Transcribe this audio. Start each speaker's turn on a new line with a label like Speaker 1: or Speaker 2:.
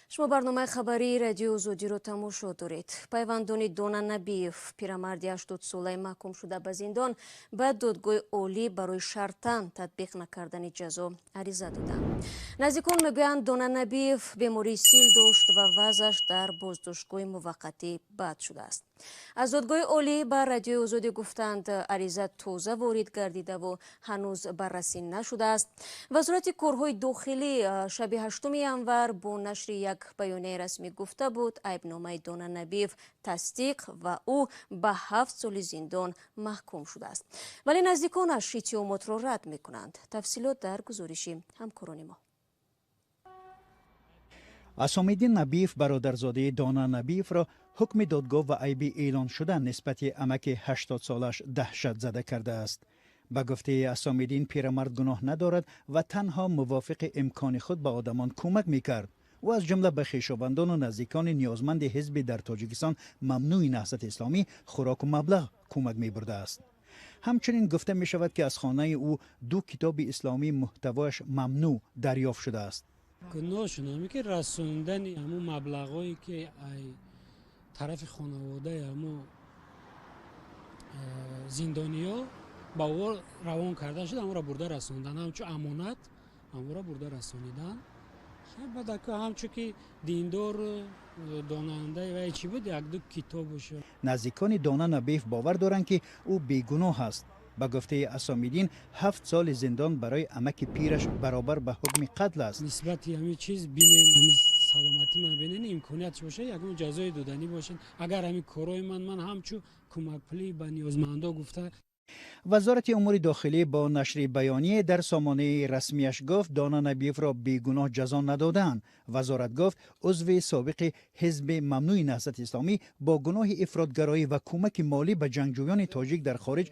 Speaker 1: Шумо барномаи хабарии Радиои Озодиро тамошо доред. Пайвандони Дона Набиев, пирамарди 80-солаи маҳкумшуда ба зиндон, ба Додгоҳи Олӣ барои шартан татбиқ накардани ҷазо ариза доданд. Наздикон мегӯянд, Дона Набиев бемории сил дошт ва вазъаш дар боздоштгоҳи муваққатӣ бад шудааст. Аз Додгоҳи Олӣ ба Радиои Озодӣ гуфтанд, ариза тоза ворид гардидаву ҳанӯз баррасӣ нашудааст. Вазорати корҳои дохилӣ шаби 8 январ бо нашри як баёнияи расмӣ гуфта буд, айбномаи Дона Набиев тасдиқ ва ӯ ба 7 соли зиндон маҳкум шудааст. Вале наздиконаш иттиҳомотро рад мекунанд. Тафсилот дар гузориши ҳамкорони мо.
Speaker 2: Асомиддин Набиев, бародарзодаи Дона Набиевро ҳукми додгоҳ ва айби эълоншуда нисбати амаки 80-солааш даҳшатзада кардааст. Ба гуфтаи Асомиддин, пирамард гуноҳ надорад ва танҳо мувофиқи имкони худ ба одамон кӯмак мекард. Ӯ аз ҷумла ба хешовандону наздикони ниёзманди ҳизби дар Тоҷикистон мамнӯи Наҳзати Исломӣ хӯроку маблағ кӯмак мебурдааст. Ҳамчунин гуфта мешавад, ки аз хонаи ӯ ду китоби исломии муҳтавояш мамнӯъ дарёфт шудааст.
Speaker 3: Гуноҳшон ҳаме, ки расондани ҳамун маблағҳое, ки ай тарафи хонаводаи ҳамо зиндониҳо ба ӯ равон карда шуд, ҳамонро бурда расондан, ҳамчун амонат ҳамонро бурда расонидан. Баъд ҳамчун ки диндор донандаи вай чӣ буд, якду китобуш.
Speaker 2: Наздикони Дона Набиев бовар доранд, ки ӯ бегуноҳ аст. Ба гуфтаи Асомиддин, 7 соли зиндон барои амаки пираш баробар ба ҳукми қатл аст.
Speaker 3: Нисбати ҳамин чиз бинен, ҳамин саломатӣ ман бинен, имкониятш боша, ягон ҷазое доданӣ бошад. Агар ҳамин корои ман ҳамчун кӯмакпулӣ ба ниёзмандо гуфта.
Speaker 2: Вазорати умури дохилӣ бо нашри баёние дар сомонаи расмияш гуфт, Дона Набиевро бегуноҳ ҷазо надодаанд. Вазорат гуфт, узви собиқи ҳизби мамнӯи Наҳзати Исломӣ бо гуноҳи ифротгароӣ ва кӯмаки молӣ ба ҷангҷӯёни тоҷик дар хориҷ